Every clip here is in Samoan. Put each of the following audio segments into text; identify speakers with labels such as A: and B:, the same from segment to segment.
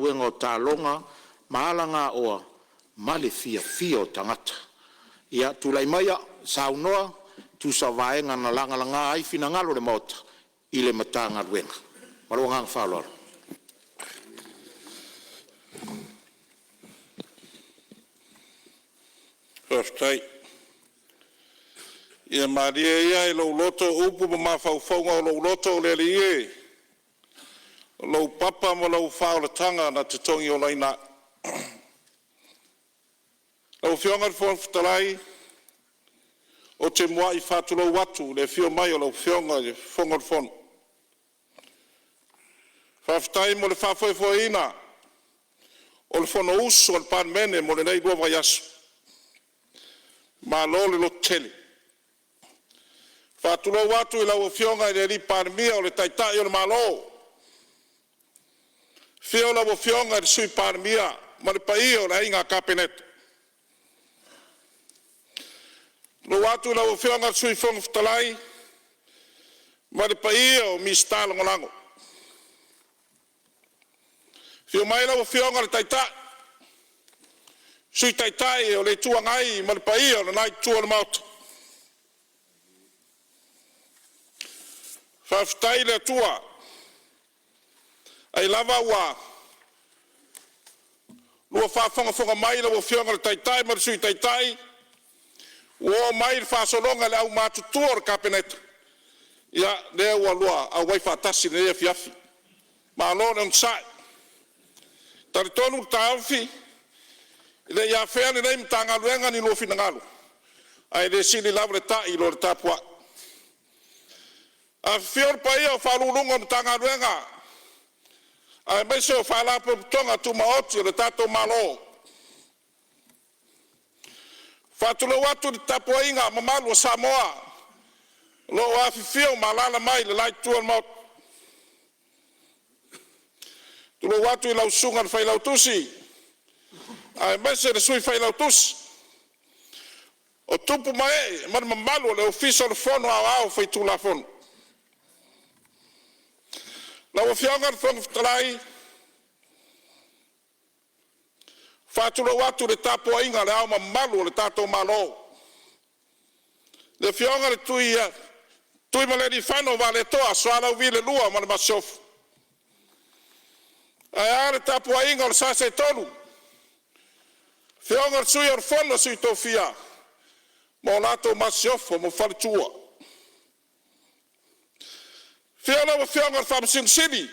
A: o Taaloga ma Alagaoa mo le Fiafia o Tagata. Ia tulai maia, saunoa e tusa o vaega na lagalaga ai finagalo o le Maota i le Matagaluega. Ma lou agaga faaaloalo. Faafetai. Ia malie ia i lou loto upu ma mafaufauga o lou loto le Alii e, o lou papa ma lau faaolataga na te togiolaina au. Lau Afioga i le Fofoga Fetalai, ou te muai faatulou atu i le afio mai o lau Afioga i le Fofoga o le Fono. Faafetai mo le faafoefoeina o le Fonousu a le Palemene mo lenei 2 vaiaso. Malo le lototele. E faatulou atu i lau Afioga i le Palemia o le Taitai o le Malo, afio lau Afioga i le Sui Palemia ma le paia o le Aiga Kapeneta. Faatulou atu i lau Afioga i le Sui Fofoga Fetalai ma le paia o Minisita Lagolago. Afio mai lau Afioga i le Taitai, Sui Taitai o le Itu Agai ma le paia o lena Itu o le Maota. Faafetai i le Atua ai lava ua lua faafogafoga mai lau Afioga i le Taitai ma le Sui Taitai, ua oo mai le faasologa i le aumatutua o le Kapeneta, ia lea ua lua auai faatasi i lenei afiafi. Malo le onosai. E talitonu le taofi, e le i afea e lenei Matagaluega ni lua finagalo, ae le sili lava le ta'i i lo le tapuai. Afifio le paia o Ofisa Sili o Pulega o Matagaluega aemaise o Faalapotopotoga Tumaoti a le tatou Malo. E faatulou atu i le tapuaiga mamalu a Samoa o lo o afifio ma alaala mai i le la itu o le Maota. Tulou atu i lau susuga i le Failautusi aemaise le Sui Failautusi, o tupu ma ee ma le mamalu o le Ofisa o le Fono Aoao Faitulafono. Lau Afioga i le Fofoga Fetalai, e faatulou atu i le tapuaiga a Le Ao Mamalu o le tatou Malo, le Afioga i le Tuimalealiifano Vaaletoa Sualauvi II ma le Masiofo. Ae a le tapuaiga o le sa seetolu, afioga i le Sui o le Fono a Sui Tofia ma le Masiofo ma Faletua. Afio lau Afioga i le Faamasino Sili,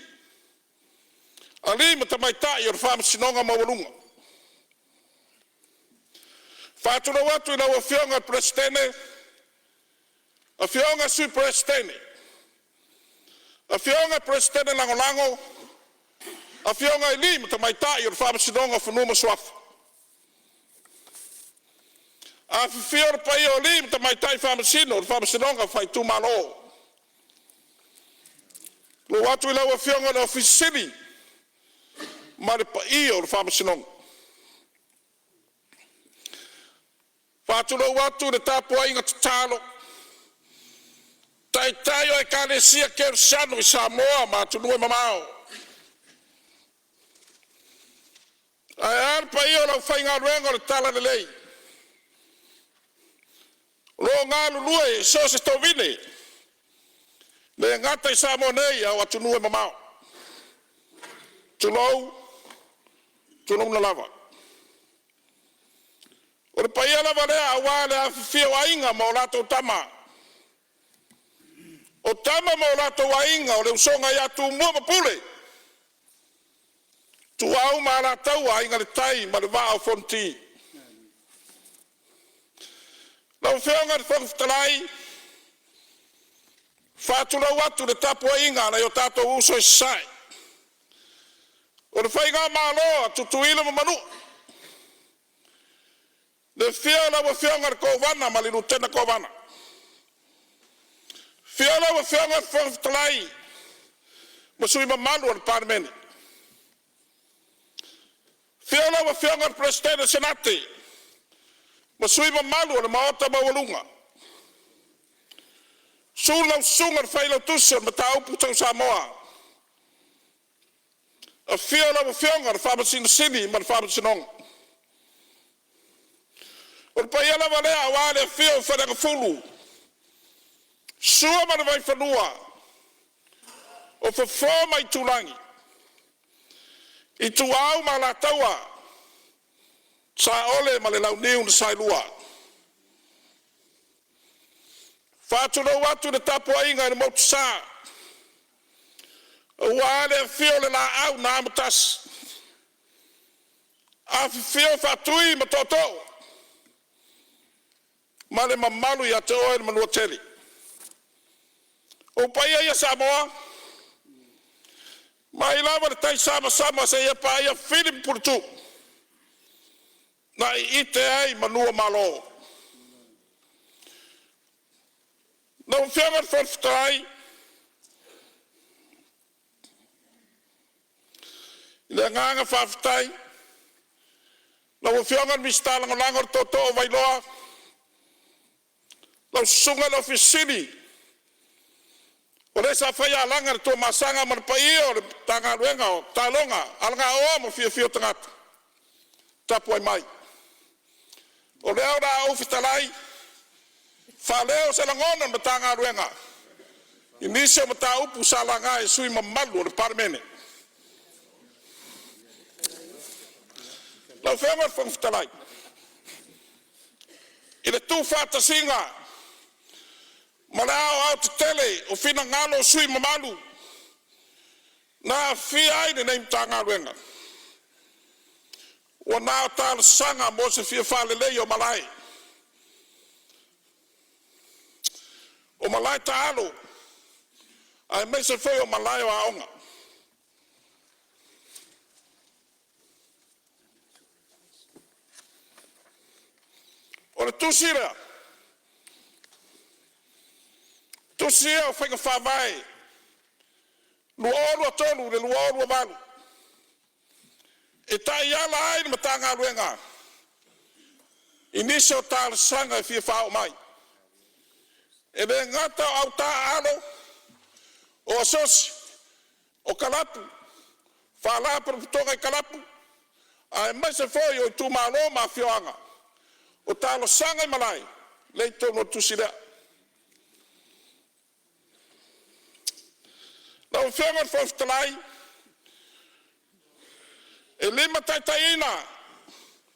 A: alii ma tamaitai o le Faamasinoga Maualuga. E faatulou atu i lau Afioga i le Peresetene, afioga i Sui Peresetene, afioga i Peresetene Lagolago, afioga i alii ma tamaitai o le Faamasinoga o Fanua ma Suafa. Afifio le paia o alii ma tamaitai Faamasino o le Faamasinoga Faaitumalo. Tulou atu i lau Afioga i le Ofisa Sili ma le paia o le Faamasinoga. E faatulou atu i le tapuaiga tatalo a Taitai o Ekalesia Kerisiano i Samoa ma atunuu e mamao. Ae a le paia o le aufaigaluega o le Talalelei o lo o galulue i so o se tovine, e le gata i Samoa nei a o atunuu e mamao. Tulou, tulouna lava. O le paia lava lea aua le afifio o Aiga ma latou Tama, o Tama ma o latou Aiga, o le usoga ia Tumua ma Pule, Ituau ma Alataua, Aiga i le Tai ma le Vaa o Fonoti. Lau Afioga i le Fofoga Fetalai, e faatulou atu i le tapuaiga a nai o tatou uso i Sasae, o le Faigamalo a Tutuila ma Manua. Le afio o lau Afioga i le Kovana ma le Lutena Kovana, afio lau Afioga i le Fofoga Fetalai ma sui usufono mamalu o le Palemene. Afio lau Afioga i le Peresetene o le Senate ma sui usufono mamalu o le Maota maualuga. Susu lau Susuga i le Failautusi o le Mataupu tau Samoa. Afio lau Afioga i le Faamasino Sili ma le Faamasinoga. O le paia lava lea aua le afio o Faleagafulu, Sua ma le Vaifanua, o Fofo ma Aitulagi, Ituau ma Alataua, Saole ma le Launiu na Saelua. Faatulou atu i le tapuaiga i le Motusa aua le afio o le Laau na Amotasi, afifio Faatui ma Tootoo ma le mamalu ia te oe le Manuatele. O ou paia ia Samoa, mai lava i le taisamasama seia paia Fili ma Puletuu na iite ai manu o Malo. Lau Afioga i le Fofoga Fetalai, i le agaga faafetai, lau Afioga i le Minisita Lagolago le Tootoo Vailoa, lau susuga i le Ofisa Sili o le sa faia alaga i le Tuamasaga ma le paia o le Matagaluega o Taaloga, Alagaoa ma Fiafia o Tagata, tapuai mai. O lea o le a ou fetalai faaleo se lagona o le Matagaluega i nisi o mataupu sa laga e sui usufono mamalu o le Palemene. Lau Afioga i le Fofoga Fetalai, i le tuufaatasiga ma le aoaotetele o finagalo o sui usufono mamalu na aafia ai lenei Matagaluega, ua na o talosaga mo se fia faaleleia o malae, o malae taalo aemaise foi o malae o aoga. O le tusi lea, tusi ia o Faiga Faavae 2023 i le 2028 e taiala ai le Matagaluega i nisi o talosaga e fia faaoo mai. E le gata o au taaalo, o asosi, o kalapu, faalapotopotoga i kalapu, aemaise foi o itumalo ma afioaga. O talosaga i malae, lea e i totonu o le tusi lea. Lau Afioga i le Fofoga Fetalai, e limataitaiina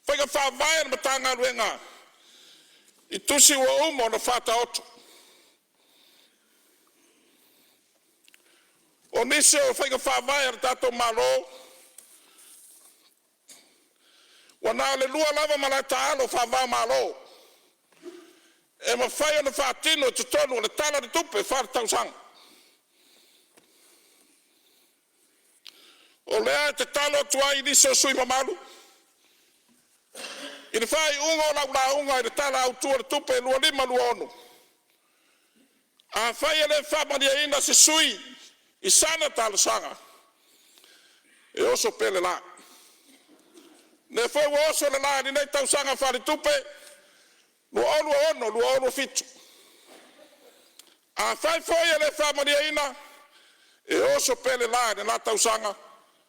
A: faiga faavae a le Matagaluega i tusi ua uma ona faataoto. O nisi o faiga faavae a le tatou Malo, ua na o le lua lava malae taalo faava-o-Malo e mafai ona faatino i totonu o le Tala o le Tupe Faaletausaga. O lea e tatalo atu ai i nisi o sui usufono mamalu i le faaiuga o lau lauga i le Tala Autu o le Tupe 2025/2026, afai e le faamalieina se sui usufono i sana talosaga, e oso pea le la. O lea foi ua oso le la i lenei tausaga faaletupe 2026/2027. Afai foi e le faamalieina, e oso pea le la i lena tausaga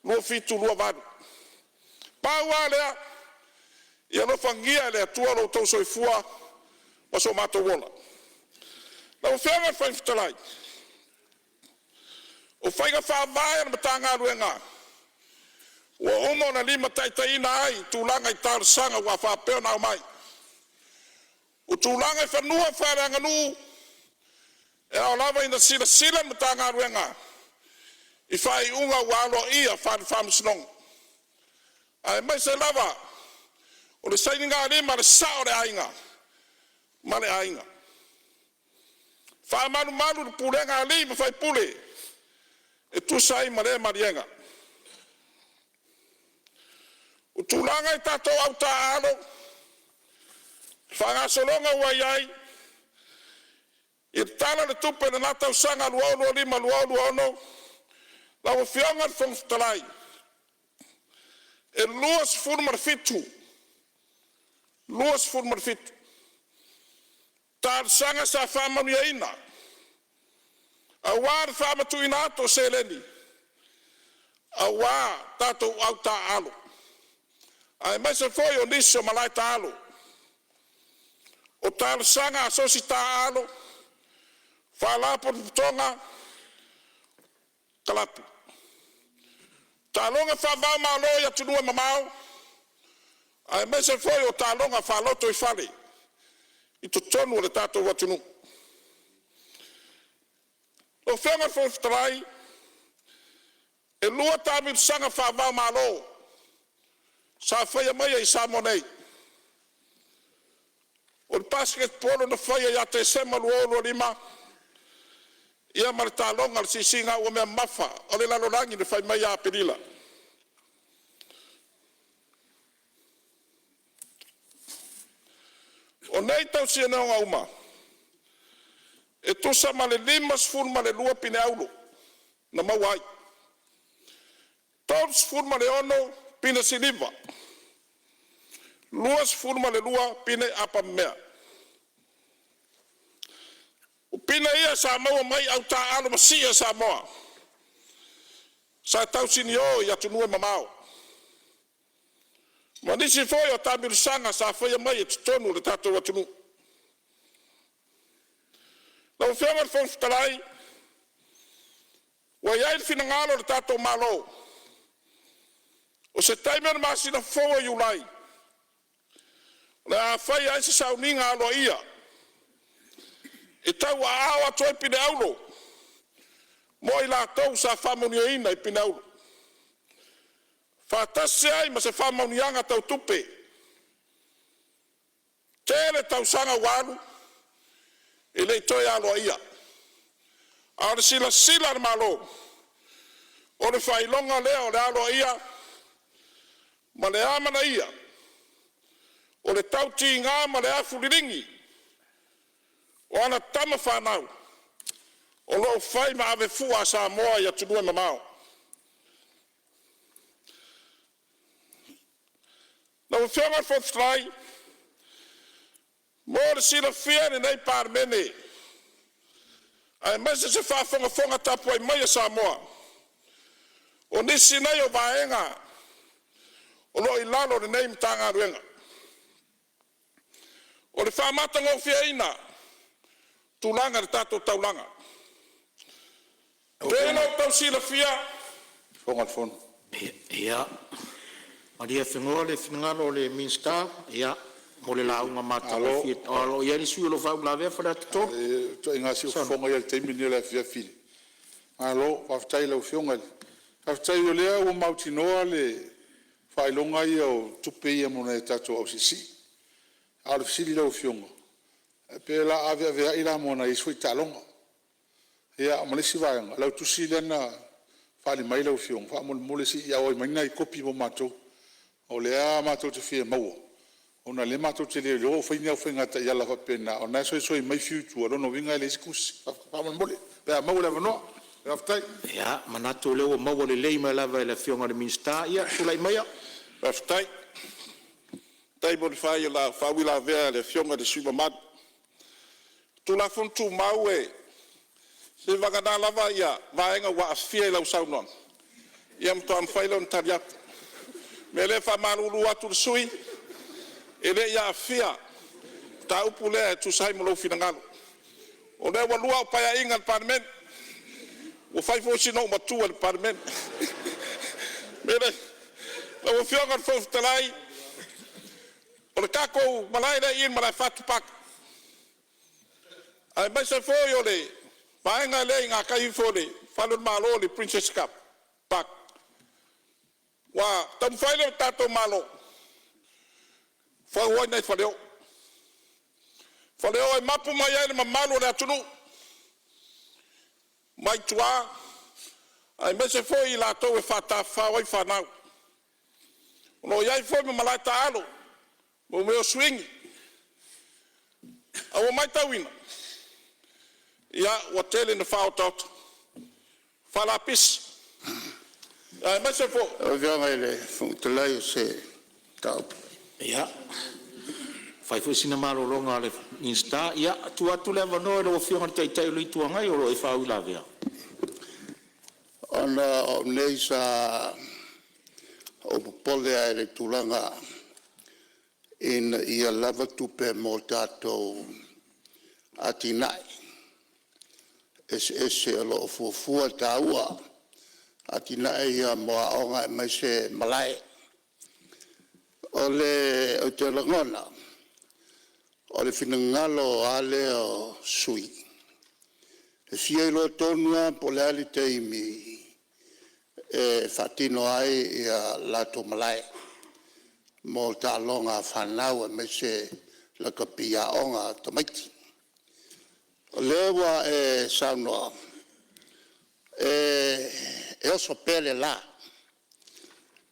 A: 2027/2028. Pau lava lea, ia alofagia e le Atua lo outou soifua ma so matou ola. Lau Afioga i le Fofoga Fetalai, o faiga faavae a le Matagaluega ua uma ona limataitaiina ai tulaga i talosaga ua faapea ona aumai. O tulaga i fanua faaleaganuu, e ao lava ina silasila le Matagaluega i faaiuga ua aloaia faale-Faamasinoga, aemaise lava o le sainigalima a le sao o le aiga ma le aiga. Faamalumalu le pulega a alii ma faipule e tusa ai ma lea maliega. O tulaga i tatou au taaalo, faagasologa ua i ai i le Tala o le Tupe i lena tausaga 2025/2026, lau Afioga i le Fofoga Fetalai, e 27, 27 talosaga sa faamanuiaina aua le faamatuuina atu o seleni. aua tatou au taaalo, aemaise foi o nisi o malae taalo. O talosaga a asosi taaalo, faalapotopotoga, kalapu. Taaloga faava-o-Malo i atunuu e mamao aemaise foi o taaloga faalotoifale i totonu o le tatou atunuu. Lau Afioga i le Fofoga Fetalai, e lua taamilosaga faava-o-Malo sa faia maia i Samoa nei. O le basketball na faia ia Tesema 2025, ia ma le taaloga o le Siisiigauamea mamafa o le lalolagi na fai mai ia Aperila. O nei tausinioga uma e tusa ma le 52 pine auro na maua ai, 36 pine siliva, 22 pine apamemea. O pine ia sa maua mai au taaalo masii a Samoa sa tausinio i atunuu e mamao ma nisi foi o taamilosaga sa faia mai i totonu o le tatou atunuu. Lau Afioga i le Fofoga Fetalai, ua i ai le finagalo o le tatou Malo, o se taimi o le masina fou o Iulai o le a faia ai se sauniga aloaia e tauaao atu ai pine auro mo i latou sa faamanuiaina i pine auro, faatasi ai ma se faamanuiaga tau tupe. Tele tausaga ua alu e le i toe aloaia, a o le silasila a le Malo, o le faailoga lea o le aloaia ma le amanaia o le tautiga ma le afu liligi o ana tama fanau o lo o fai ma avefua a Samoa i atunuu e mamao. Lau Afioga i le Fofoga Fetalai, mo le silafia e lenei Palemene aemaise se faafogafoga tapuai mai a Samoa, o nisi nei o vaega o lo o i lalo o lenei Matagaluega o le faamatagofieina o tulaga i le tatou taulaga. E pei ona outou silafia,
B: Ia malie Afenoa le finagalo o le Minisita mo le lauga matagofie a o lo o i ai le sui usufono o lo o faauilavea. Faleata 3. O ituaiga siufofoga ia i le taimi lenei o le afiafi. Malo faafetai i lau Afioga. Faafetai o lea ua mautinoa le faailoga ia o tupe ia mo nai o tatou au siisii. A o le fesili i lau Afioga, pe o le a aveaveai la mo nai isi foi taaloga? Ia ma le isi vaega, o lau tusi lea na faaali mai lau Afioga, faamolemole se i auai mai ni nai kopi mo matou, o lea matou te fia maua ona o lea matou te le iloa o fai ni au faiga taiala faapena, o lena e soisoi mai fiu i tua, o lona uiga e leai se tusi. Faamolemole pe a maua le avanoa. Faafetai. Ia, e manatu o lea ua maua lelei mai lava e le Afioga i le Minisita. Ia tulai maia.
A: Faafetai. Faafetai mo le faauilavea a le Afioga i le sui usufono mamalu. O Tulafono Tumau, seiavagana lava vaega ua aafia i lau saunoaga, ia ona faatoa mafai lea ona tali atu. O le mea lea e faamalulu atu i le sui usufono, e le i aafia le mataupu lea e tusa ai ma lou finagalo. O lea ua lua au Paeaiga i le Palemene, ua fai foi sina ou matua i le Palemene. O le mea lea, lau Afioga i le Fofoga Fetalai, o le tatou malae lea i i le Malaefatu Park, aemaise foi o le vaega lea i gatai ifo o le fale o le Malo le Princess Park, ua taumafai le tatou Malo e fau ai nai faleoo, faleoo e mapu mai ai le mamalu o le atunuu mai tua aemaise foi i latou e faatafafao ai fanau. O lo o i ai foi ma malae taalo mo mea o suigi. Ae ua matauina, ia ua tele ina faaotaota, faalapisi, aemaise foi
C: Lau Afioga i le Fofoga Fetalai o se mataupu.
B: Ia, fai foi sina malologa a le Minisita. Ia, tuu atu le avanoa i lau Afioga i le Taitai o le Itu Agai o lo o e faauilavea.
C: Ona o au nei sa ou popole lava i le tulaga ina ia lava tupe mo tatou atinae eseese o lo o fuafua e taua, atinae ia mo aoga aemaise malae. Ou te lagona, o le finagalo lava lea o sui usufono, e fia iloa tonu lava po o le a le taimi e faatino ai latou malae mo taaloga a fanau aemaise lakapi aoga a tamaiti. O lea ua e saunoa e oso pea le la,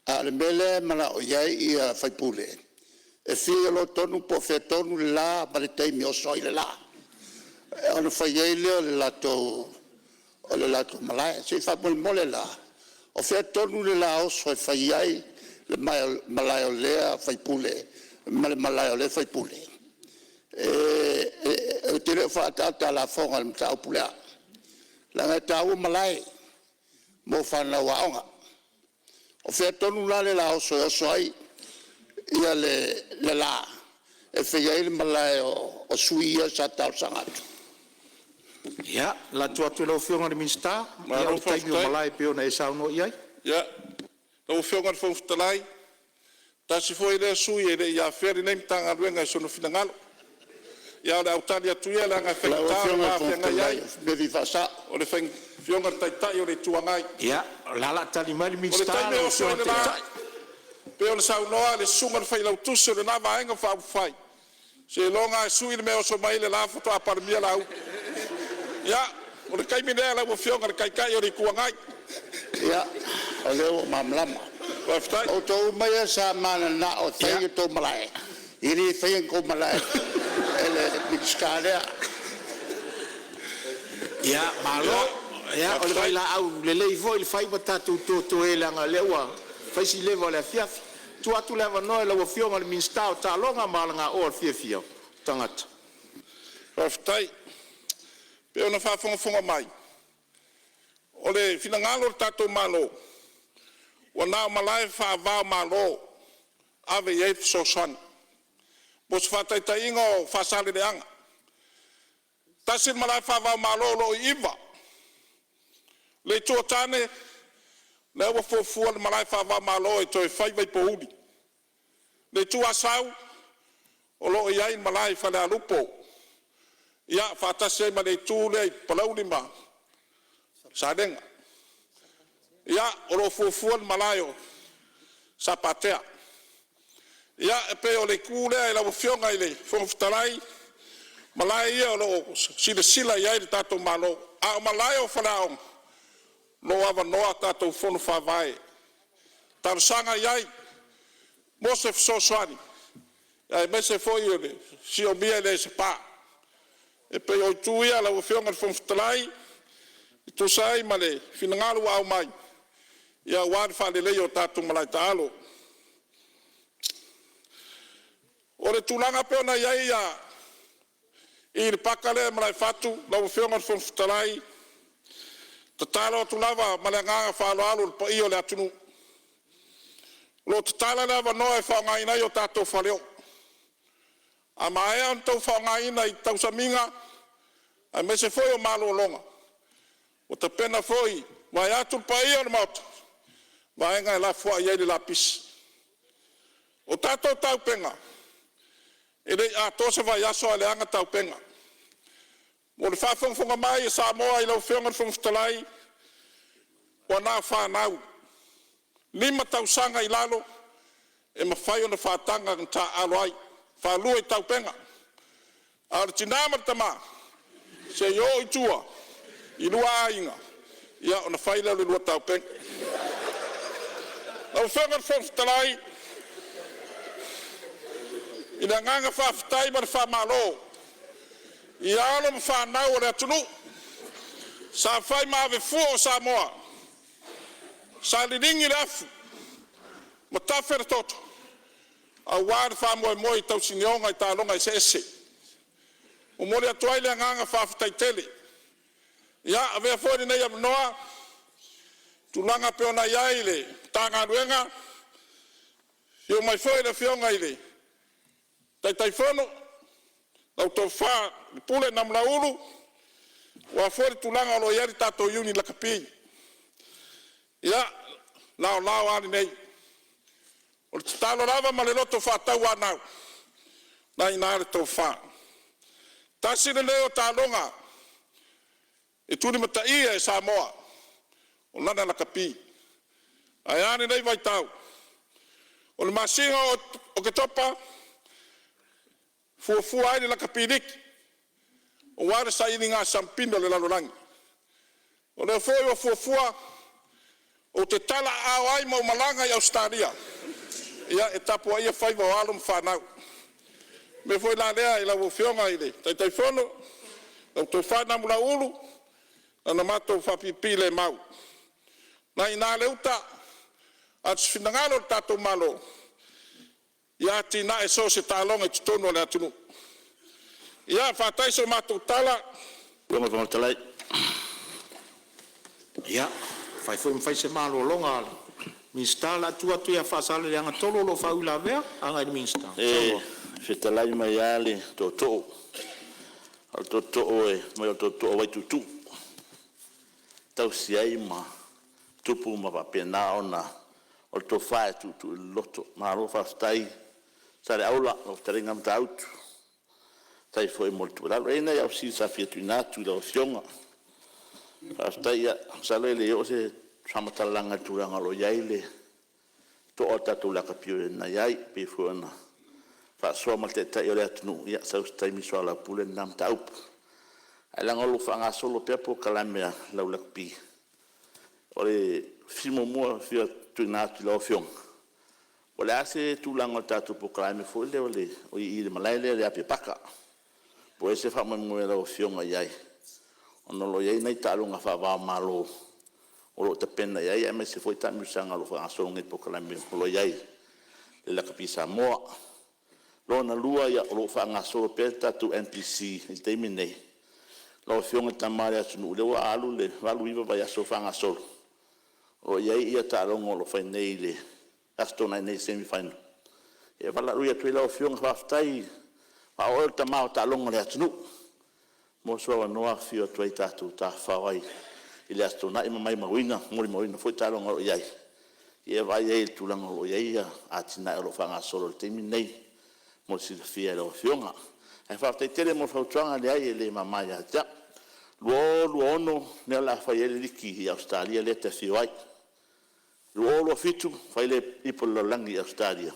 C: a o le mea lea e manao i ai sui usufono, e fia iloa tonu po o fea tonu le la ma le taimi e oso ai le la, ona fai ai lea o le latou malae. Se i faamolemole la, o fea tonu le la oso e fai ai le malae o lea sui usufono ma le malae o lea sui usufono? Ou te le o faaataata a lafoga i le mataupu lea, leaga e taua malae mo fanau aoga. O fea tonu la le la oso e oso ai le la e fai ai le malae o sui usufono ia sa talosaga atu?
B: Ia, lafo atu i lau Afioga i le Minisita o
A: Malo
B: le taimi o
A: faafetai.
B: malae pei ona e saunoa i ai.
A: Ia, lau Afioga i le Fofoga Fetalai, tasi foi lea sui usufono e le i afea lenei Matagaluega i sona finagalo. Ia, ae o le a ou tali atu ia leaga e
C: Lau
A: faigata le
C: Afioga i
A: va
C: le Fofoga
A: feagai
C: Fetalai,
A: ai
C: o se mea e fia faasao.
A: o le Afioga i le Taitai o le Itu Agai.
B: Ia, o la o le a tali mai le
A: O le
B: Minisita
A: taimi e
B: lau
A: oso
B: Afioga
A: ai
B: i le
A: le la,
B: Taitai.
A: pei ona saunoa le Susuga i le Failautusi o lena Vaega Faaupufai, seiloga lava e sui le mea e oso mai ai le la faatoa Palemia Laauli. Ia, o le taimi lea lau Afioga i le Taitai o le Itu Agai.
C: Ia, o lea ua ou malamalama.
A: Faafetai.
C: O outou uma ia sa mananao e fai ni a outou malae, e le faia ni tou malae e le Minisita lea.
B: Ia malo, o le
A: Faafetai.
B: vailaau lelei foi le fai ma tatou totoe leaga o lea ua fai si leva o le afiafi. Tuu atu le avanoa i lau Afioga i le Minisita o Taaloga ma Alagaoa i le Fiafia o Tagata.
A: Faafetai. E pei ona faafogafoga mai, o le finagalo o le tatou Malo, ua na o malae faava-o-Malo ave i ai le fesoasoani. Mo se faataitaiga o Faasaleleaga, tasi le malae faava-o-Malo o lo o i Iva. Le Itu o Tane, lea ua fuafua le malae faava-o-Malo e toe fai i Vaipouli. Le Itu Asau, o lo o i ai le malae i Falealupo, ia faatasi ai ma le itu lea i Palauli ma Salega. Ia, o lo o fuafua le malae o Sapatea. Ia, e pei o le itu lea i lau Afioga i le Fofoga Fetalai, o malae ia o lo o silasila i ai le tatou Malo, a o malae o faleaoga, o lo o avanoa a tatou Fono Faavae e talosaga i ai mo se fesoasoani aemaise foi o le siomia e le SPA. E pei o itu ia lau Afioga i le Fofoga Fetalai e tusa ai ma le finagalo ua aumai aua le faaleleia o tatou malae taalo. O le tulaga e pei ona i ai i le paka lea i Malaefatu lau Afioga i le Fofoga Fetalai, e tatalo atu lava ma le agaga faaaloalo i le paia o le atunuu, o lo o tatala le avanoa e faaaogaina ai o tatou faleoo. A maea ona outou faaaogaina i tausamiga aemaise foi o malologa, ua tapena foi vaeatu le paia o le Maota, vaega e lafoai ai le lapisi. O tatou taupega, e le i atoa se vaiaso ae leaga taupega. Mo le faafogafoga mai a Samoa i lau Afioga i le Fofoga Fetalai, ua na o fanau 5 tausaga i lalo e mafai ona faataga ona taaalo ai, faalua i taupega. A o le tina ma le tama, se i o i tua i lua aiga ia ona fai lea o le lua taupega. Lau Afioga i le Fofoga Fetalai, i le agaga faafetai ma le faamalo i alo ma fanau a le atunuu sa fai ma ave fua o Samoa, sa liligi le afu ma tafe le toto aua le faamoemoe i tausinioga i taaloga eseese. E momoli atu ai le agaga faafetai tele. Ia, avea foi lenei avanoa Tulaga e pei ona i ai le Matagaluega, afio mai foi le Afioga i le Taitaifono, lau Tofa Pule Namulauulu, aua foi le tulaga o lo o i ai le tatou Iuni Lakapi. Ia, o laolao lava lenei. O le tatalo lava ma le loto faatauanau, o lena e i ina le tofa. Tasi lenei o taaloga e tulimataia e Samoa o lana lakapi. Ae a lenei vaitau? O le masina o Oketopa e fuafua ai le Lakapi Liki aua le sailiga siamupini o le lalolagi. O lea foi ua fuafua ou te talaaao ai ma ou malaga i Ausetalia e tapuaia faiva o alo ma fanau. O le mea foi la lea i lau Afioga i le Taitaifono, lau Tofa Namulauulu, na ona matou faapipii le mau. O lena e i ina le uta, a o se finagalo o le tatou Malo, ia atinae so o se taaloga i totonu o le atunuu. Ia faata'i so matou tala,
D: Lau Afioga i le Fofoga Fetalai.
B: Ia, fai foi ma fai se malologa a le Minisita, o le a tuu atu ia Faasaleleaga 3 o lo o faauilavea agai i le Minisita.
D: E fetalai mai lava le Tootoo, o le Tootoo fai mai o le Tootoo o Vaituutuu e tausi ai ma tupu ma faapena ona... o le tofa e tuutuu i le loloto. Malo faafetai Saleaula, lau fetalaiga Matautu. Faafetai foi mo le tuualalo. E i ai nai au fesili sa fia tuuina atu i lau Afioga. Faafetai. Ia masalo e le i oo se faamatalaga i le tulaga o lo o i ai le toa o le tatou lakapi na i ai, pei foi ona faasoa ma le Taitai o le atunuu, ia sau se taimi soalaupule lena mataupu. Ae leaga o lo o faagasolo pea polokalame a le lau lakapi, o le fesili muamua e fia tuuina atu i lau Afioga, po o le a se tulaga o le tatou polokalame foi lea i le malae lea i le Apia Paka? Po o i ai se faamoemoe o lau Afioga i ai, ona o lo o i ai nai taaloga faava-o-Malo o lo o tapena i ai, aemaise foi taamilosaga o lo o faagasolo nei i polokalame o lo o i ai i le Lakapi Samoa. Lona lua, o lo o faagasolo pea le tatou NPC i le taimi lenei. Lau Afioga i le Tama a le atunuu, o lea ua alu le 8, 9 vaiaso o faagasolo, o lo o i ai taaloga o lo o fai nei i le Aso Toonai nei i semi final. E valaaulia atu ai lau Afioga, faafetai aua o oe o le tama o taaloga a le atunuu. Mo sou avanoa afifio atu ai tatou tafafao ai i le Aso Toonai ma molimauina foi taaloga o lo o i ai, ia e vaai ai i le tulaga o lo o i ai atinae o lo o faagasolo i le taimi lenei mo le silafia e lau Afioga. Ae faafetai tele mo le fautuaga, e leai e le mama ia te au. 2026 lea o le a fai ai le liki i Ausetalia lea e te afio ai. 2027 fai le Ipu o le Lalolagi i Ausetalia,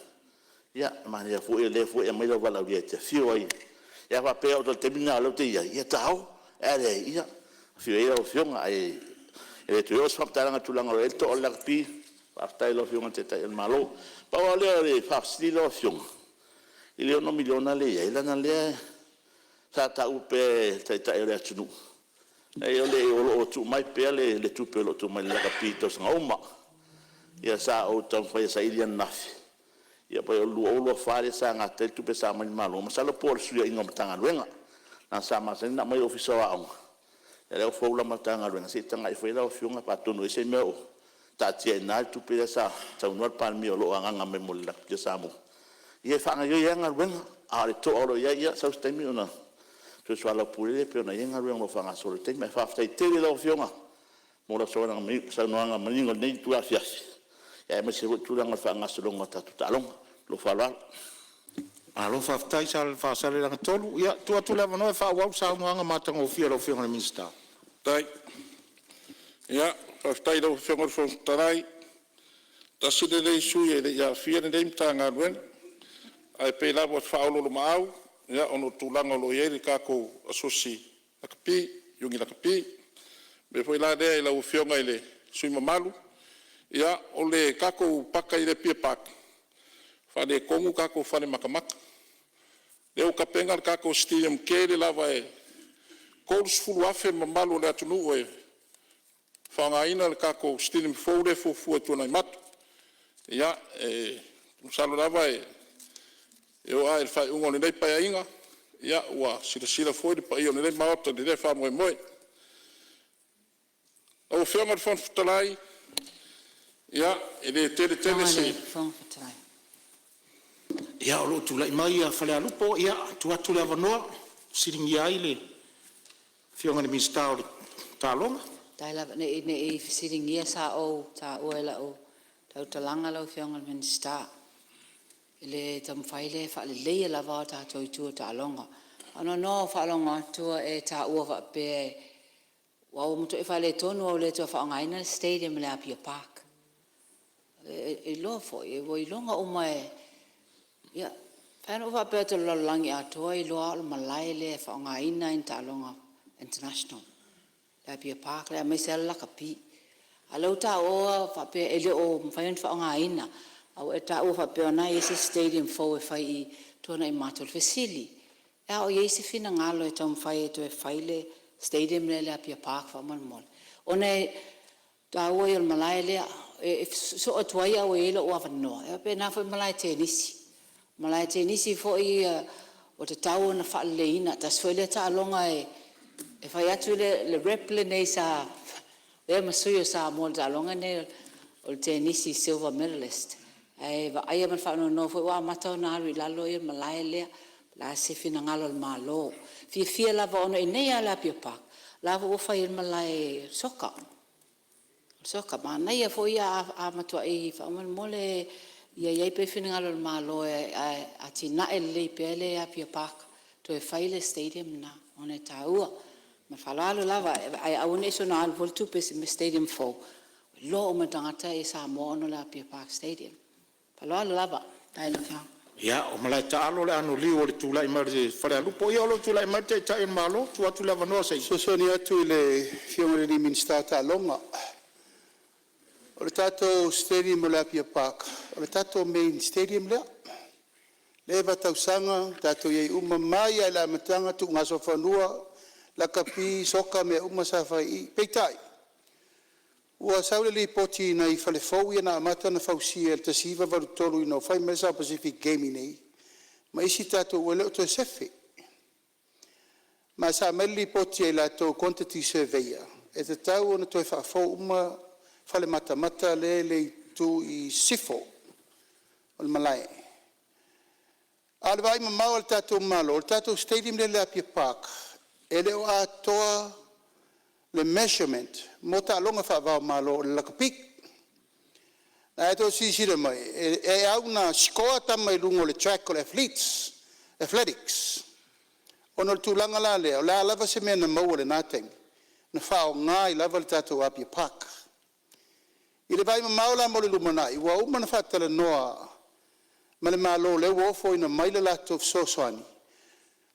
D: ia manaia foi o lea foi e aumai lou valaaulia e te afio ai. A faapea e oo atu i le taimi lena o lea ou te i ai, ia ta o, ae a leai, ia afio ia lau Afioga. Ae le toe oo se faamatalaga i le tulaga o i ai le toa o le lakapi, faafetai i lau Afioga i le Taitai o le Malo. Pau lava lea o le faafesili lau Afioga i le $6 miliona lea e i ai, leaga o lea sa taua pea e le Taitai o le atunuu, o lo o tuu mai pea le tupe o lo o tuu mai i le lakapi i tausaga uma. Ia sa ou taumafai e saili ananafi, ia pei o le 2024 lea sa gata ai le tupe sa aumai i le Malo, masalo po o le fesuiaiga o Matagaluega, leaga sa masani ona aumai i le Ofisa o Aoga, a o lea ua fou lau Matagaluega, se i tagai ifo i ai lau Afioga atonu e i ai se mea o taatia ai i ina le tupe lea sa saunoa le Palemia o lo o agaaga mai mo le lakapi a Samoa, ia e faagaoioi ai lava galuega. A o le toa o lo o i ai, ia sau se taimi ona toe soalaupule lea pei ona i ai galuega o lo o faagasolo i le taimi. Ae faafetai tele i lau Afioga mo lau saunoaga manino i lenei itula afiafi, aemaise foi le tulaga o le faagasologa o tatou taaloga. Ma lou faaaloalo. Malo faafetai Faasaleleaga 3. Ia, tuu atu le avanoa e faaauau le saunoaga matagofie a lau Afioga i le Minisita.
A: Faafetai. Ia, faafetai i lau Afioga i le Fofoga Fetalai, tasi lenei sui usufono e le i aafia lenei Matagaluega, ae pei lava ona faaoloolomaau ona o tulaga o lo o i ai le tatou Asosi Lakapi, Iuni Lakapi. O le mea foi la lea i lau Afioga i le sui usufono mamalu, ia o le tatou paka i le Apia Park, e faaletonu le tatou fale matamata. Lea ua tapena le tatou steadium tele lava e 30,000 le mamalu o le atunuu e faaaogaina le tatou steadium fou lea e fuafua e Tuanaimato. Ia, e masalo lava e oo lava i le faaiuga o lenei Paeaiga ua silasila foi le paia o lenei Maota i lea faamoemoe. Lau Afioga i le Fofoga Fetalai, Ia, e le tele tele se
B: Ia, o lo o tulai mai Falealupo. Ia, tuu atu le avanoa e fesiligia ai le Afioga i le Minisita o Taaloga. Faafetai lava. Ne i fesiligia sa ou taua i lau tautalaga lau Afioga i le Minisita i le taumafai lea e faaleleia lava a tatou i tua o taaloga. Ae na ou faalogo atu o e taua faapea ua matuai faaletonu ua le toe faaaogaina le stadium o le Apia Park. E iloa foi ua iloga uma e… Ia, e pei lava ona ou faapea atu o le lalolagi atoa e iloa lava o le malae lea e faaaogaina lava i ni taaloga international le Apia Park lea aemaise lava le lakapi. A o lea ua taua faapea e le o mafai ona faaaogaina, a ua e taua faapea o lena e i ai se isi stadium fou e fai i Tuanaimato. O le fesili, pe a o i ai se finagalo e taumafai e toe fai le stadium lea i le Apia Park faamolemole? Ona o le taua ia o le malae lea, e sosoo atu ai a ua i ai lou avanoa, e faapena foi i le malae tenisi. O le malae tenisi foi ia ua tatau ona faaleleia, tasi foi lea taaloga e fai atu le rep lenei sa avea ma sui o Samoa i le taaloga lenei o le tenisi silver medalist. Ae vaaia ma le faanoanoa foi ua amata ona alu i lalo le malae lea. Po o le a se finagalo o le Malo. E fiafia lava ona o i inei lava i le Apia Park la foi ua fai ai le malae soka. Manaia foi a matuai… Faamolemole ia i ai pea le finagalo o le Malo e atinae lelei pea le Apia Park, toe fai le stadium lena ona e taua. Ma le faaaloalo lava, ae aua ne i soona alu foi le tupe i se stadium fou, ua iloa uma e tagata Samoa ona o le Apia Park Stadium. Ma le faaaloalo lava. Faafetai i lau Afioga. Ia, o malae taalo o le anoliu i le tulai mai o Falealupo. Ia o lo o tulai mai le Taitai o le Malo, tuu atu le avanoa se i… E fesoasoani atu i le Afioga i le Minisita o Taaloga. O le tatou stadium o le Apia Park, o le tatou main stadium lea. Leva tausaga tatou i ai uma mai lava i le amataga, tuugasofanua, lakapi, soka mea uma sa fai i i. Peitai, ua sau le lipoti i nai fale fou ia na amata ona fausia i le 1983 ina ua fai mai le South Pacific Games i inei ma isi tatou, ua le o toe sefe. Ma sa aumai le lipoti a i latou quantity surveyor e tatau ona toe faafou uma fale matamata lea e i le itu i sisifo o le malae. A o le vaaimamao a le tatou Malo, o le tatou stadium lea i le Apia Park, e le o atoa le measurement mo taaloga faava-o-Malo o le lakapi. O lena tou te silasila mai e au ina score tama i luga o le track o le athletics ona o le tulaga la lea, o le a lava se mea na maua i lena taimi, na faaaoga ai lava le tatou Apia Park. I le vaaimamao la mo le lumanai, ua uma ona faatalanoa ma le Malo o lea ua ofoina mai le latou fesoasoani,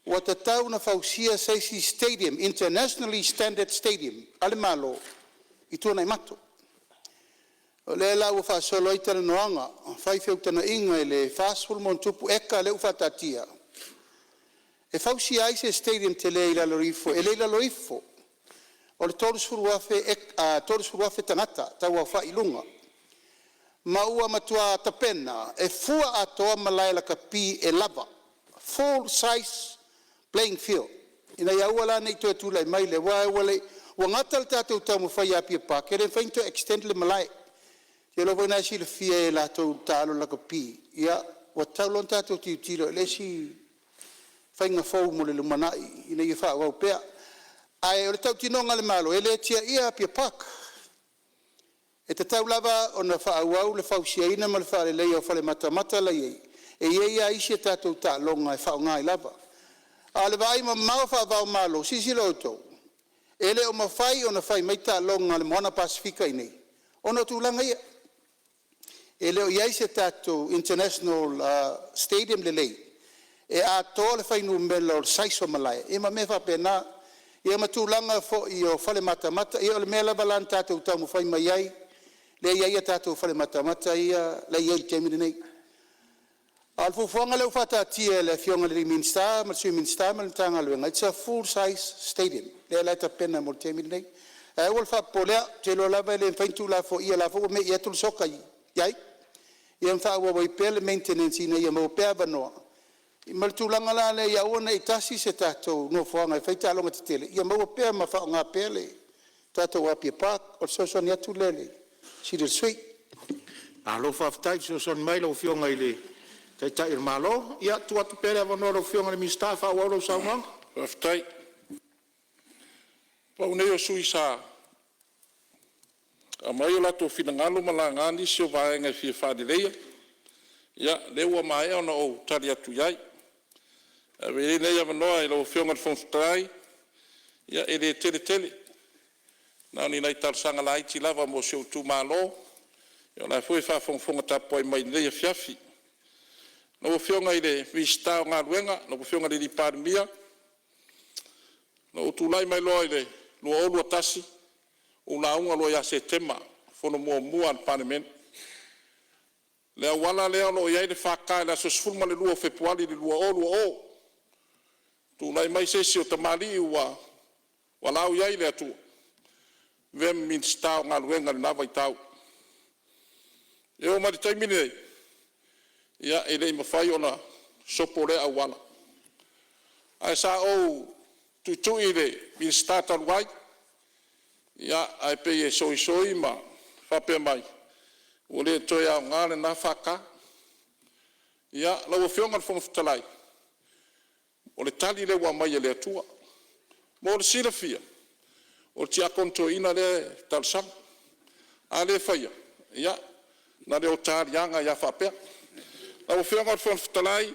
B: ua tatau ona fausia se isi stadium, internationally standard stadium a le Malo i Tuanaimato. O lea la ua faasolo ai talanoaga ma fai feutagaiga i le 40+ eka lea ua faataatia e fausia ai se stadium tele i lalo ifo, e le i lalo ifo o le 30,000 tagata tauaofai i luga, ma ua matua tapena e fua atoa malae lakapi e lava, full size playing field, ina ia aua la ne i toe tulai mai le… Aua ua gata le tatou taumafai i Apia Park e le mafai ona toe extend le malae. Ou te iloa foi o lena e silafia e i latou e taalo i le lakapi, ia ua tatau loa ona tatou tilotilo i le isi faiga fou mo le lumanai ina ia faaauau pea. Ae o le tautinoga a le Malo, e le tiaia Apia Park, e tatau lava ona faaauau le fausiaina ma le faaleleia o fale matamata la e i ai, e i ai lava isi a tatou taaloga e faaaoga ai lava. A o le vaaimamao faava-o-Malo, silasila outou, e le o mafai ona fai mai taaloga a le Moana Pasefika i inei ona o tulaga ia. E le o i ai se tatou international stadium lelei e atoa le fuainumera o le size o malae ia ma mea faapena, ia ma tulaga foi o fale matamata. Ia o le mea lava la na tatou taumafai mai ai lea e i ai a tatou fale matamata ia la e i ai i le taimi lenei. A o le fuafuaga lea ua faataatia e le Afioga i le Minisita ma le Sui Minisita ma le Matagaluega, it's a full size stadium lea la e tapena mo le taimi lenei. Ae aua le faapopoleina, ou te iloa lava e le mafai ona tuulafoaia o la foi ua mei atu le soka i ai, ia ma faaauau ai pea le maintenance ina ia maua pea avanoa, ma le tulaga la lea ia aua ne i tasi se tatou nofoaga e fai ai taaloga tetele, ia maua pea ma faaaoga pea le tatou Apia Park. O le fesoasoani atu lea i le fesili a le sui usufono. Malo faafetai fesoasoani mai i lau Afioga i le Taitai o le Malo. Ia, tuu atu pea le avanoa i lau Afioga i le Minisita e faaauau lau saunoaga. Faafetai. Pau nei o sui usufono sa aumai o latou finagalo ma laga nisi o vaega e fia faaleleia. Ia, lea ua maea ona ou tali atu i ai. Ae avea ia lenei avanoa i lau Afioga i le Fofoga Fetalai, ia e le tele tele, na o ni nai talosaga laiti lava mo si ou itumalo, o la e foi e faafogafoga tapuai mai i lenei afiafi. Lau Afioga i le Minisita o Galuega lau Afioga i le Palemia, na ou tulai mai loa i le 2021, ou lauga loa ia Setema i le fono muamua a le Palemene. Le auala lea o lo o i ai le FK i le aso 12 o Fepuari 2020, tulai mai se isi o tamalii ua valaau i ai le Atua e avea ma Minisita o Galuega i lena vaitau. E oo mai i le taimi lenei, ia e le i mafai ona sopo lea auala. Ae sa ou tuitui i le Minisita talu ai, ae pei e soisoi ma faapea mai ua le toe aoga lena FK. Ia, lau Afioga i le Fofoga Fetalai, o le tali lea ua aumai e le Atua. Mo le silafia, o le Tiakono Toeaina lea e talosaga. A le faia, ia na o le ota aliaga ai lava faapea. Lau Afioga i le Fofoga Fetalai,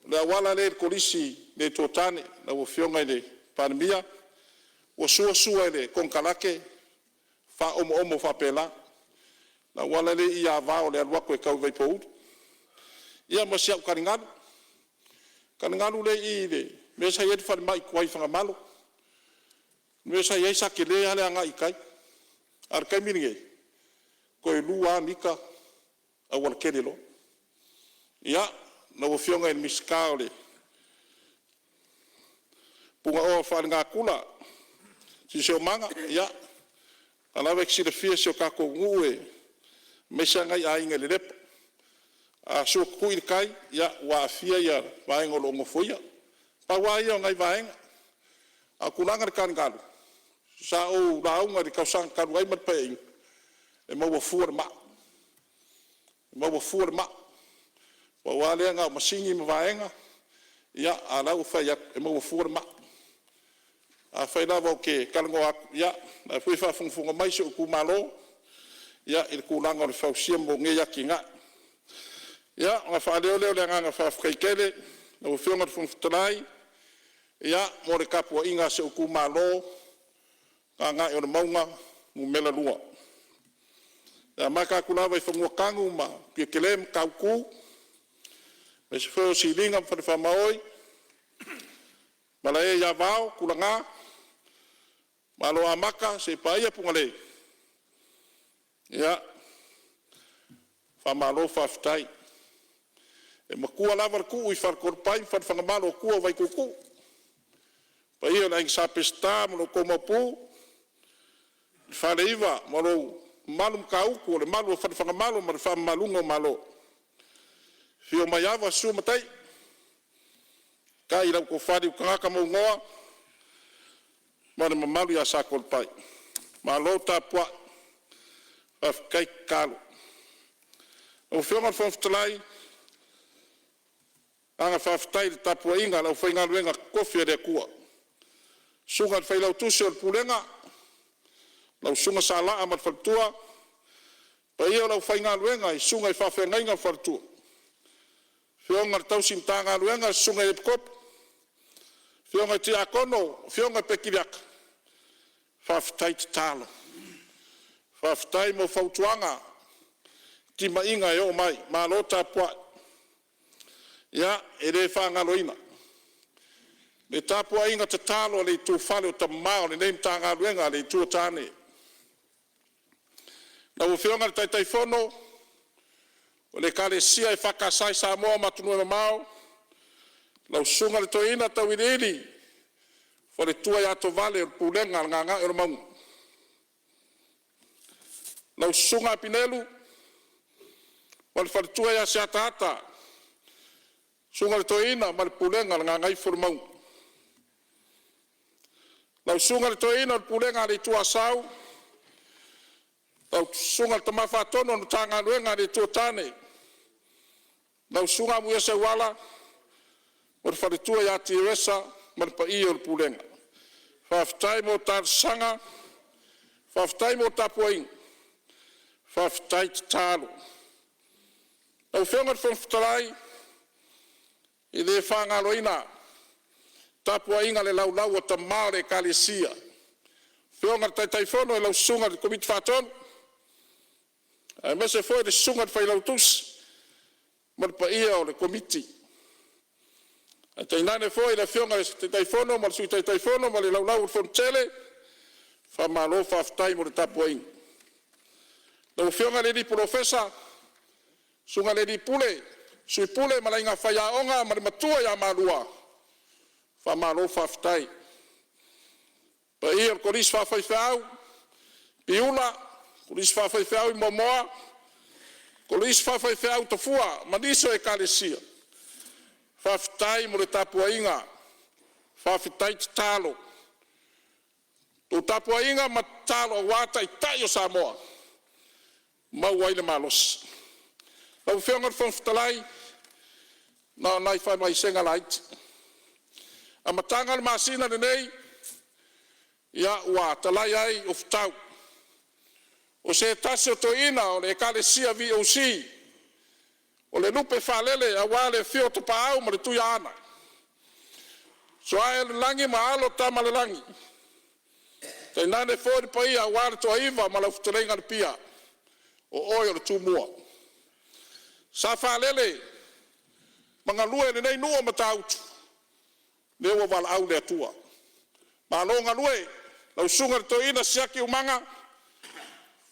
B: o le auala lea i le Kolisi i Leitoatane lau Afioga i le Palemia, ua sua sua e le konekarate faaomoomo faapela, le auala lea e i i Avao i le alu atu e tau i Vaipouli. Ia ma si au taligalu, taligalu lea e i i le mea sa i ai le falemai tuai i Fagamalo. Le mea sa i ai sa tele lava le agai i tai, a o le taimi lenei, toe 2 lava mita aualatele loa. Ia, lau Afioga i le Minisita o le Punaoa Faalenatura ma le Siosiomaga, ia, o lena lava e te silafia si o tatou nuu aemaise lava nai aiga i Lelepa. A sua tutui le tai, ia ua aafia vaega o lo o nofoia. Pau lava ia o nai vaega. A o le tulaga i le taligalu, sa ou lauga i le tausaga talu ai ma le Paeaiga, e maua fua le maa, e maua fua le maa. Pau lava lea na o masini ma vaega, ia a o la e ua ou fai atu, e maua fua le maa. Afai lava ou te talanoa atu, ia o la e foi e faafogafoga mai si ou itumalo i le tulaga o le fausia o nei atinae. Ia, ona faaleo lea o le agaga faafetai tele i lau Afioga i le Fofoga Fetalai mo le tapuaiga a si ou itumalo Gagaemauga 2. E amata atu lava i Fanuatanu ma Mutiatele ma Matautu, aemaise foi o Siliga ma Falefaamaoi, Malae ia Vao, Tulaga, Maloamata seia paia Fugalei. Ia, faamalo faafetai. E matua lava le tuu i Faletoalepai ma Falefagamalo o tua o Vaituutuu. Le paia o le Aiga Sa Peseta ma lo outou Maopu, le Faleiva ma lou mamalu Matautu o le malu o Falefagamalo ma le faamamaluga o Malo. Afio Maiava, susu Mataia, tai lau Tofa Liutagaga Mauigoa ma le mamalu ia Satoalepai. Malo tapuai, faafetai tatalo. Lau Afioga i le Fofoga Fetalai, o le agaga faafetai i le tapuaiga a le aufaigaluega totofi a le Atua, susuga i le Failautusi o le Pulega, lau Susuga Salaa ma le Faletua, le paia o le aufaigaluega i susuga i faafeagaiga ma faletua, afioga i le tausi Matagaluega le susuga ia Epikopo, afioga i Tiakono, afioga i Petiliaka, faafetai tatalo, faafetai mo fautuaga, timaiga e oo mai. Malo tapuai. Ia, e le faagaloina le tapuaiga tatalo a le itufale o Tama o lenei Matagaluega le Itu o Tane. Lau Afioga i le Taitaifono o le Ekalesia EFKS i Samoa ma atunuu e mamao, lau Susuga i le Toeaina Tauiliili, faletua ia Tovale o le pulega a le Gagaeolemauga. Lau Susuga Apinelu ma le faletua ia Seataata, susuga i le Toeaina ma le pulega a le Gagaifolemauga. Lau Susuga i le Toeaina o le pulega a le Itu o Asau,
A: Lau Susuga i le Tama Faatonu o le Matagaluega a le Atua Tane, lau Susuga Amuia Seuala ma le faletua ia Tiresa ma le paia o le Pulega. Faafetai mo talosaga, faafetai mo tapuaiga, faafetai tatalo. Lau Afioga i le Fofoga Fetalai, e le faagaloina le tapuaiga a le laulau a tama o le Ekalesia, afioga i le Taitaifono lau susuga i le Komiti Faatonu aemaise foi le susuga i le Failautusi ma le paia o le Komiti, ae tainane foi le Afioga i le Taitaifono ma le Sui Taitaifono ma le Laulau a le Fonotele. Faamalo faafetai mo le tapuaiga. Lau Afioga i le Polofesa, Susuga i le Alii Pule, Sui Pule ma le Aiga Faiaoga ma le Matua ia Malua, faamalo faafetai. Le paia o le Kolisi Faafaifeau i Piula, Kolisi Faafaifeau i Moamoa, Kolisi Faafaifeau i Tafua ma nisi o ekalesia, faafetai mo le tapuaiga, faafetai tatalo. Le tapuaiga ma tatalo aua Taitai o Samoa, maua ai le malosi. Lau Afioga i le Fofoga Fetalai, na o nai faamaisega laiti. Amataga o le masina lenei, ia ua talai ai Ofutau o se tasi o toeaina o le Ekalesia VOC, o le lupe faalele aua le afio o Tapaau ma le Tuiaana, Soaealelagi ma alo o Tamaalelagi, tainane foi le paia aua le Toaiva ma lau fetalaiga Alipia, o oe o le Tumua. Sa faalele ma galue i lenei nuu o Matautu, lea ua valaau le Atua. Malo galue lau susuga i le toeaina Siaki Umaga,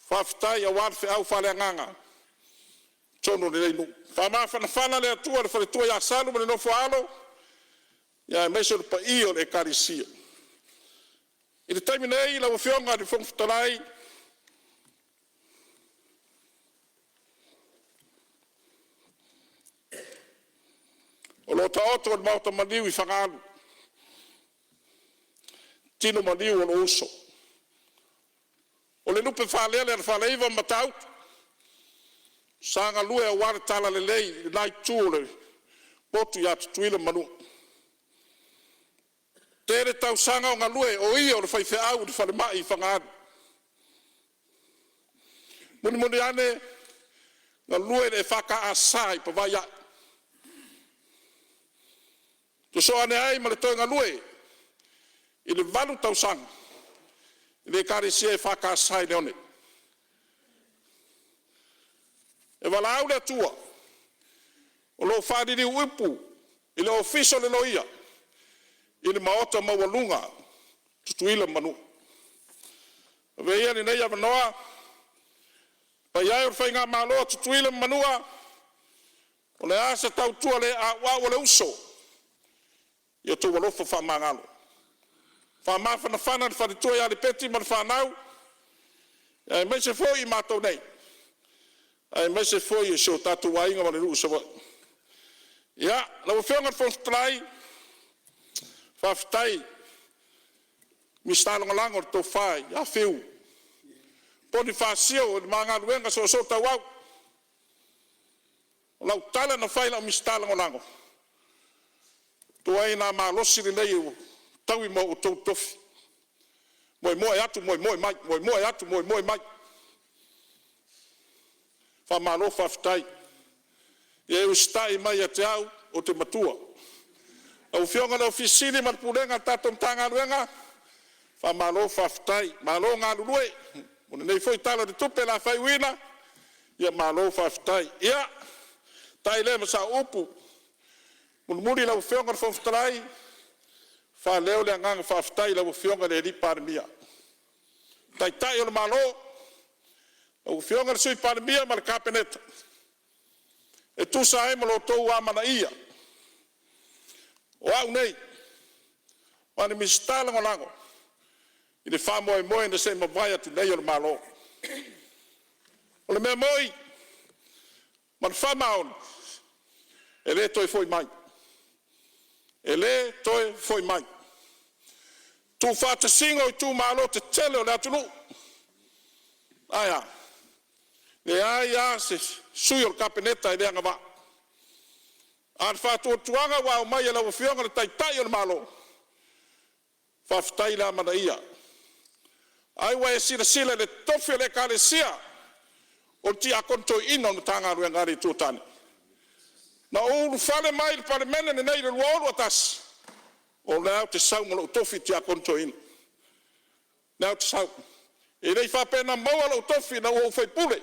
A: faafetai aua le feau faaleagaga i totonu o lenei nuu. Faamafanafana le Atua i le faletua ia Salu ma le nofo a alo, aemaise o le paia o le Ekalesia. I le taimi nei lau Afioga i le Fofoga Fetalai, o lo o taoto i le maota maliu i Fagaalu tino maliu o lou uso, o le lupe faalele a le Faleiva ma Matautu sa galue aua le talalelei i le la itu o le motu ia Tutuila ma Manua. Tele tausaga o galue o ia o le faifeau i le falemai i Fagaalu. Mulimuli ane, galue i le EFKS i Pavaai. Sosoo ane ai ma le toe galue i le 8 tausaga i le Ekalesia EFKS i Leone. E valaau le Atua o lo o faaliliuupu i le Ofisa o le Loia i le Maota maualuga a Tutuila ma Manua. Avea ia lenei avanoa, le paia e o le Faigamalo a Tutuila ma Manua, o le a se tautua le auau a le uso, ia outou alofa faamagalo. Faamafanafana le faletua ia Lipeti ma le fanau, aemaise foi i matou nei, aemaise foi o si o tatou aiga ma le nuu i Savaii. Ia, lau Afioga i le Fofoga Fetalai, faafetai i le Minisita Lagolago le tofa ia Fiu Ponifasio, i le ma galuega soosootauau. O lau tala na fai i lau Minisita Lagolago, tuai malosi lenei e taui ma outou tofi, moemoe atu moemoe mai, moemoe atu moemoe mai. Faamalo faafetai. Ia e usitai mai ia te au, ou te matua. Lau Afioga i le Ofisa Sili o Pulega ma le Pulega a le tatou Matagaluega, faamalo faafetai, malo galulue mo lenei foi Tala o le Tupe o le a faaiuina, ia malo faafetai. Ia ta'i lea ma sau upu mulimuli lau Afioga i le Fofoga Fetalai, faaleo le agaga faafetai i lau Afioga i le Palemia, Taitai o le Malo, lau Afioga i le Sui Palemia ma le Kapeneta e tusa ai ma lo outou amanaia o a'u nei ma le Minisita Lagolago i le faamoemoe na se i mavae atu nei o le Malo. O le mea moni ma le faamaoni, e le toe foi mai, e le toe foi mai. Tuufaatasiga o itumalo tetele o le atunuu. Ae a? Leai lava se sui o le Kapeneta e le agavaa. A o le faatuatuaga ua aumai e lau Afioga i le Taitai o le Malo, faafetai le amanaia. Ai ua e silasila i le tofi o le Ekalesia o le Tiakono Toeaina o le Matagaluega a le Itu o Tane? Na ou ulufale mai i le Palemene lenei i le 2021, o lea ou te sau ma lou tofi Tiakono Toeaina, lea ou te sau. E le i faapea na maua lou tofi ina ua ou faipule,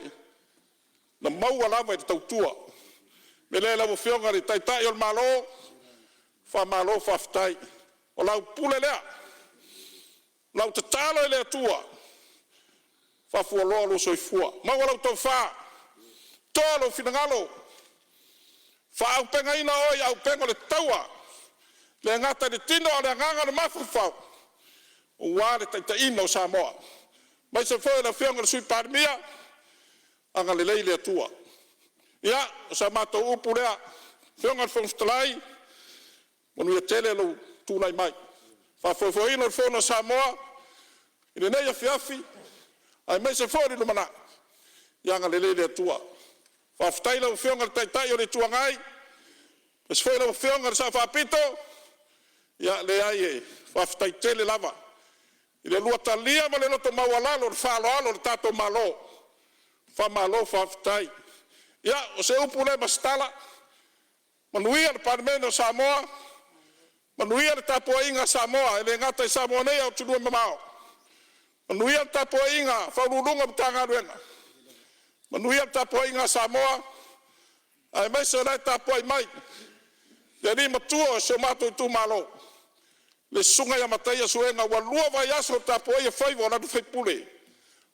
A: na maua lava i le tautua. O le mea lea lau Afioga i le Taitai o le Malo, faamalo faafetai. O lau pule lea, o lau tatalo i le Atua, faafualoa lou soifua, maua lau tofa, toa lou finagalo, faaauupegaina oe i auupega o le taua, e le gata i le tino a o le agaga o le mafaufau aua le taitaiga o Samoa, aemaise foi o le Afioga i le Sui Palemia, agalelei le Atua. Ia, o sa matou upu lea, lau Afioga i le Fofoga Fetalai, manuia tele lou tulai mai i le faafoefoeina o le Fono a Samoa i lenei afiafi aemaise foi o le lumanai. Ia agalelei le Atua. Faafetai i lau Afioga i le Taitai o le Itu Agai, aemaise foi lau Afioga i le Sao Faapito. Ia leai, e faafetai tele lava i le lua talia ma le loto maualalo o le faaaloalo o le tatou Malo. Faamalo faafetai. Ia, o se upu lea ma se tala, manuia le Palemene o Samoa, manuia le tapuaiga a Samoa e le gata i Samoa nei ae atunuu e mamao. Manuia le tapuaiga a Ofisa Sili o Pulega o Matagaluega, manuia le tapuaiga a Samoa aemaise o la e tapuai mai le alii matua o si o matou itumalo, le susuga ia Mataia Suega ua lua vaiaso o tapuaia faiva o lana faipule.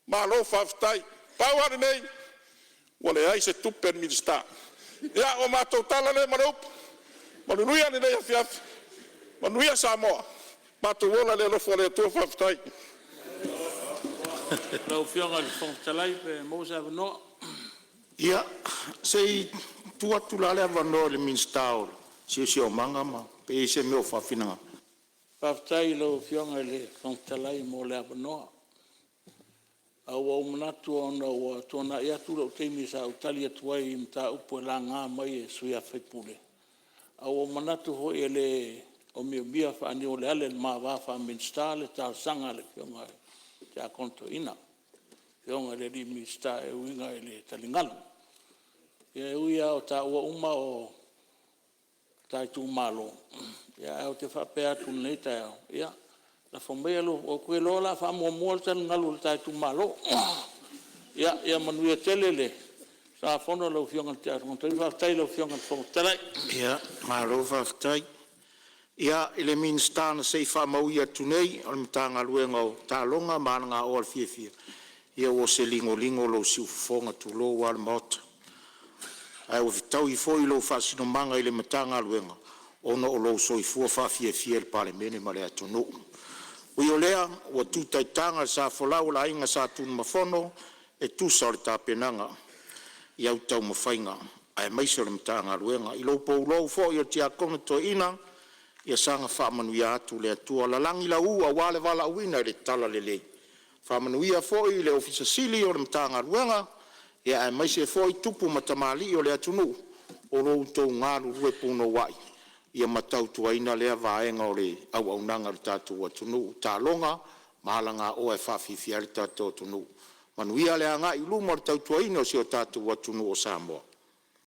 A: Malo faafetai. Pau lava lenei, ua leai se tupe a le Minisita. Ia, o matou tala lea ma le upu, manuia lenei afiafi, manuia Samoa, matou ola i le alofa o le Atua. Faafetai.
E: Lau Afioga i le Fofoga Fetalai pe maua se avanoa. Ia, se i tuu atu la le avanoa i le Minisita o Siosiomaga pe i ai se mea o faafinagalo. Faafetai i lau Afioga i le Fofoga Fetalai mo le avanoa. Ae ua ou manatu ona ua tuanai atu lou taimi sa ou tali atu ai i mataupu e laga mai e sui usufono, ae ua ou manatu foi e le omiomia faaniuoleale i le ma va faa-Minisita le talosaga a le Afioga i le Tiakono Toeaina, le Afioga i le Minisita e uiga i le taligalu. Ia e ui lava o taua uma o ta itumalo, ae ou te faapea atu i lenei taeao, ia, lafo maia, ou te iloa o le a faamuamua le taligalu i le ta itumalo. Ia manuia tele le usugafono a lau Afioga i le Tiakono Toeaina. Faafetai i lau Afioga i le Fofoga Fetalai. Ia, malo faafetai. Ia, i le Minisita na se i faamauia atu nei o le Matagaluega o Taaloga ma Alagaoa i le Fiafia, ia ua se ligoligo lou siufofoga tulou lava le Maota, ae ua fetaui foi lou faasinomaga i le Matagaluega ona o lou soifua faafiafia i le Palemene ma le atunuu. Ui o lea, ua tu taitaga le sa folau a le Aiga Sa Tunumafono e tusa o le tapenaga i au taumafaiga aemaise o le Matagaluega. I lou pulou foi o le Tiakono Toeaina, ia saga faamanuia atu le Atua, lalagi lau aua le valaauina i le talalelei. Faamanuia foi i le Ofisa Sili o le Matagaluega aemaise foi tupu ma tamalii o le atunuu o lo o outou galulue punouai ma tautuaina lea vaega o le auaunaga i le tatou atunuu, taaloga ma alagaoa e faafiafia ai le tatou atunuu. Manuia le agai i luma o le tautuaina o si o tatou atunuu o Samoa.